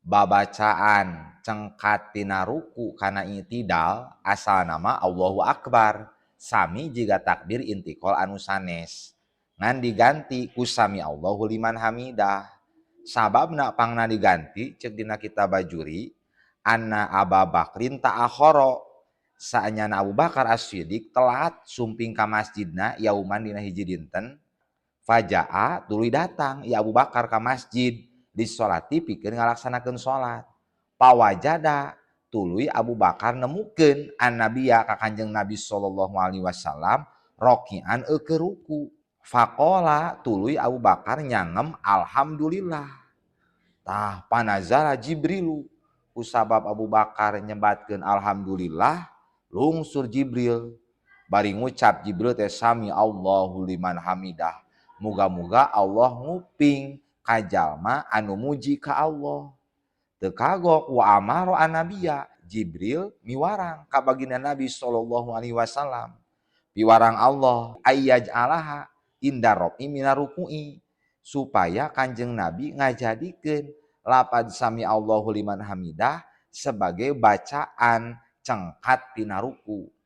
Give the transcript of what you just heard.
Babacaan cengkat tina ruku kana i'tidal asalna mah Allahu Akbar, sami jiga takbir intiqal anu sanes, ngan diganti ku sami Allahu liman hamidah. Sababna pangna diganti, cek dina kitab Bajuri, anna Aba Bakrin ta'akhara, saenyana Abu Bakar As-Siddiq telat sumping ka masjidna, yauman dina hiji dinten. Faja'a, tuluy datang ya Abu Bakar ka masjid, disolati, pikeun ngalaksanakeun salat. Pawajada, tuluy Abu Bakar nemukeun, an-nabiyya, ka Kanjeng Nabi sallallahu alaihi wasallam, rokian, eueuh ruku. Faqala, tuluy Abu Bakar nyangem alhamdulillah. Tah, panazala Jibrilu, kusabab Abu Bakar nyebatkeun alhamdulillah, lungsur Jibril, bari ngucap Jibril teh sami Allahu liman hamidah, muga-muga Allah nguping ka jalma anu muji ka Allah. Teu kagok, wa amaro an-nabiyya, Jibril miwarang ka baginda Nabi sallallahu alaihi wasallam, piwarang Allah, ayyaj'alaha inda raf'i minar ruku'i, supaya Kanjeng Nabi ngajadikeun lapad sami Allahu liman hamidah sebagai bacaan cengkat tina ruku.